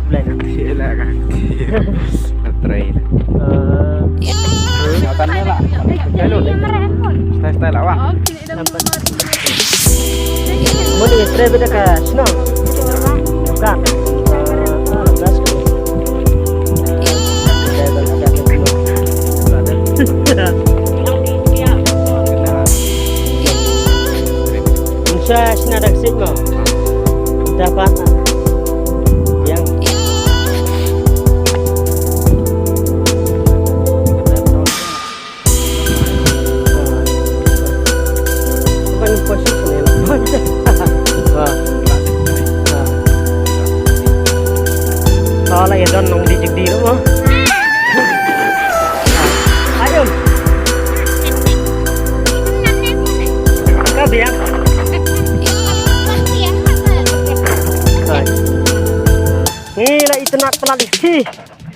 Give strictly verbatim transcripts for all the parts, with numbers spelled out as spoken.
Blend. Sila ka. Ngatrai. Ah. Natan la. Hello. Style style awak. Moni, try beda ka snow. Ka. Insya sna dak sit mo. Dapat. Yang. Ban position ni lah. Ha. Ha. Ha, la ïa don nong di jik di lo mo. Ayun. Ka biang. Hai. Ni la itynnat palat ïa ki.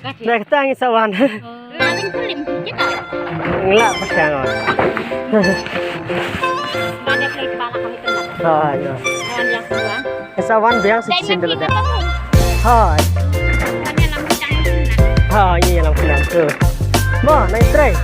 Dah kata ngi sa wan. Lain kelim kita. Ngi la pasang wan. Bade play bala kami kena. Ha, ya. Wan yang kedua. Sa wan biang si sindel dah. Ha. Bade lam kena. Ha, ini lam kena tu. Ma, naik tray.